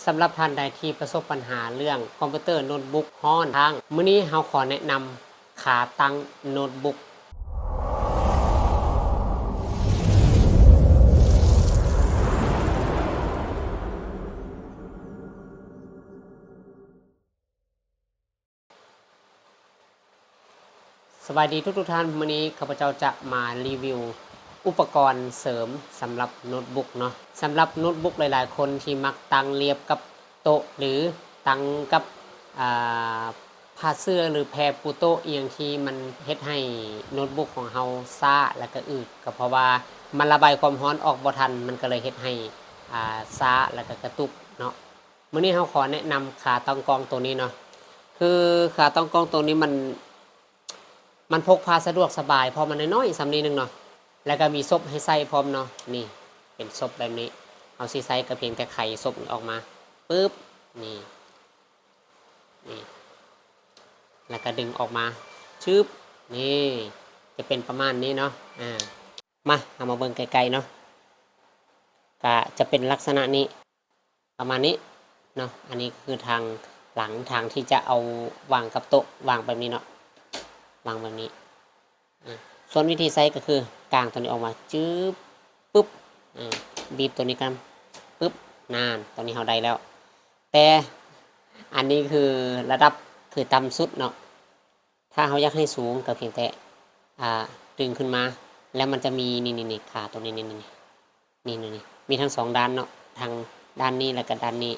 ສຳລັບທ່ານໃດທີ່ປະສົບບັນຫາເລື່ອງຄອມພິວເຕີໂນ້ດບຸກຮ້ອນຄ້າງ, ມື້ນີ້ເຮົາຂໍແນະນຳຂາຕັ້ງໂນ້ດບຸກ. ສະບາຍດີທຸກໆທ່ານ, ມື້ນີ້ຂ້າພະເຈົ້າຈະມາຣີວິວອຸປະກອນເສີມສຳລັບໂນ້ດບຸກເນາະ. ສຳລັບໂນ້ດບຸກຫຼາຍໆຄົນທີ່ມັກຕັ້ງລຽບກັບໂຕະ ຫຼື ຕັ້ງກັບ ອ່າ ຜ້າເສື່ອ ຫຼື ແພປູໂຕະອີ່ຫຍັງທີ່ມັນເຮັດໃຫ້ໂນ້ດບຸກຂອງເຮົາຊ້າ ແລ້ວກະອືດ, ກໍເພາະວ່າມັນລະບາຍຄວາມຮ້ອນອອກບໍ່ທັນ, ມັນກໍເລີຍເຮັດໃຫ້ ອ່າ ຊ້າ ແລ້ວກະກະຕຸກເນາະ. ມື້ນີ້ເຮົາຂໍແນະນຳຂາຕັ້ງກ້ອງໂຕນີ້ເນາະ. ຄືຂາຕັ້ງກ້ອງໂຕນີ້ມັນ ມັນພົກພາສະດວກສະບາຍ ເພາະມັນນ້ອຍໆສ່ຳນີ້ໜຶ່ງເນາະ, ແລ້ວກໍມີສົບໃຫ້ໃສ່ພ້ອມເນາະ. ນີ້ເປັນສົບແບບນີ້, ເຮົາຊິໃສ່ກໍພຽງແຕ່ໄຂສົບນີ້ອອກມາ ປຶບ ນີ້ ນີ້ ແລ້ວກໍດຶງອອກມາ ຊຶບ ນີ້ ຈະເປັນປະມານນີ້ເນາະ. ອາ ມາ ເຮົາມາເບິ່ງໃກ້ໆເນາະ, ກະຈະເປັນລັກສະນະນີ້ ປະມານນີ້ເນາະ. ອັນນີ້ຄືທາງຫຼັງ ທາງທີ່ຈະເອົາວາງກັບໂຕະ ວາງແບບນີ້ເນາະ ວາງແບບນີ້. ອາ ສ່ວນວິທີໃຊ້ກໍຄືກາງໂຕນີ້ອອກມາ ຈຶບ ປຶບ ອາ ບີບໂຕນີ້ກັນ ປຶບ ນານ ຕອນນີ້ເຮົາໄດ້ແລ້ວ. ແຕ່ອັນນີ້ຄືລະດັບຄືຕ່ຳສຸດເນາະ. ຖ້າເຮົາຢາກໃຫ້ສູງກໍພຽງແຕ່ ອ່າ ດຶງຂຶ້ນມາ ແລ້ວມັນຈະມີ ນີ້ໆໆ ຂາຕົວນີ້ ນີ້ໆ ນີ້ໆ ມີທັງສອງດ້ານເນາະ ທັງດ້ານນີ້ ແລ້ວກໍດ້ານນີ້.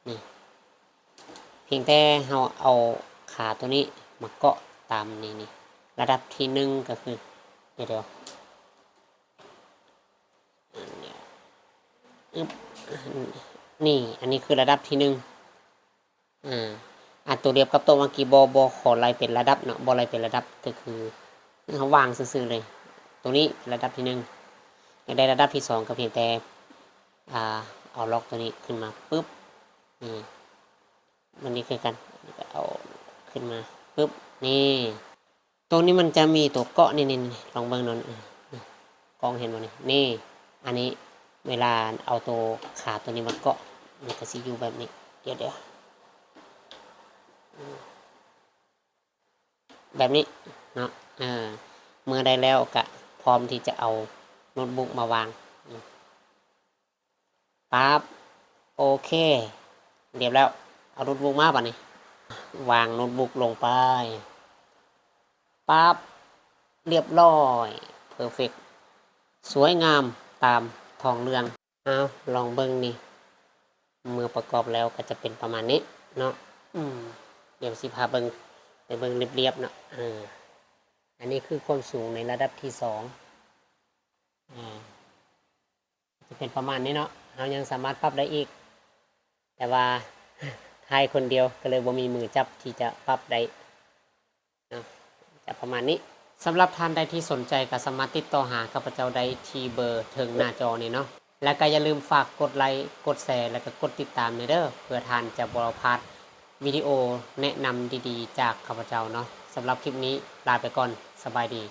ນີ້ ພຽງແຕ່ເຮົາເອົາຂາຕົວນີ້ມາເກາະຕາມນີ້ ນີ້ ລະດັບທີໜຶ່ງກໍຄື ດຽວໆ ອັນນີ້ ອຶບ ນີ້ ອັນນີ້ຄືລະດັບທີໜຶ່ງ. ອາ ອັນຕົວລຽບກັບໂຕະເມື່ອກີ້ ບໍ່ ບໍ່ຂໍໄລ່ເປັນລະດັບເນາະ, ບໍ່ໄລ່ເປັນລະດັບ ກໍຄືເຮົາວາງຊື່ໆເລີຍ. ຕົວນີ້ລະດັບທີໜຶ່ງ. ຢາກໄດ້ລະດັບທີສອງ ກໍພຽງແຕ່ ອ່າ ເອົາລັອກຕົວນີ້ຂຶ້ນມາ ປຶບ ນີ້ ມັນນີ້ຄືກັນ ກໍເອົາຂຶ້ນມາ ປຶບ ນີ້. ໂຕນີ້ມັນຈະມີໂຕເກາະ ນີ້ໆໆ ລອງເບິ່ງເນາະ ນີ້ ກ້ອງເຫັນບໍ່ນີ້ ນີ້ ອັນນີ້ເວລາເອົາໂຕຂາໂຕນີ້ມາເກາະ ມັນກໍຊິຢູ່ແບບນີ້. ດຽວໆ ອືມ ແບບນີ້ເນາະ. ເອີ ເມື່ອໄດ້ແລ້ວກະພ້ອມທີ່ຈະເອົາໂນ້ດບຸກມາວາງ. ປັບ ໂອເຄ ລຽບແລ້ວ. ເອົາໂນ້ດບຸກມາບາດນີ້ ວາງໂນ້ດບຸກລົງໄປ ປັບ ລຽບຮ້ອຍ ເພີເຟັກ ສວຍງາມຕາມທອງເລື່ອງ. ເອົາ ລອງເບິ່ງນີ້ ເມື່ອປະກອບແລ້ວກໍຈະເປັນປະມານນີ້ເນາະ. ອືມ ດຽວຊິພາເບິ່ງ ໄປເບິ່ງລຽບໆເນາະ. ເອີ ອັນນີ້ຄືຄວາມສູງໃນລະດັບທີສອງ ອາ ຈະເປັນປະມານນີ້ເນາະ. ເຮົາຍັງສາມາດປັບໄດ້ອີກ ແຕ່ວ່າຖ່າຍຄົນດຽວ ກໍເລີຍບໍ່ມີມືຈັບທີ່ຈະປັບໄດ້ເນາະ. ຈະປະມານນີ້. ສຳລັບທ່ານໃດທີ່ສົນໃຈ ກໍສາມາດຕິດຕໍ່ຫາຂ້າພະເຈົ້າໄດ້ທີ່ເບີເທິງໜ້າຈໍນີ້ເນາະ. ແລະ ກໍຢ່າລືມຝາກກົດໄລ້ ກົດແຊ ແລະ ກໍກົດຕິດຕາມແດ່ເດີ້ ເພື່ອທ່ານຈະບໍ່ພາດວິດີໂອແນະນຳດີໆຈາກຂ້າພະເຈົ້າເນາະ. ສຳລັບຄລິບນີ້ລາໄປກ່ອນ. ສະບາຍດີ.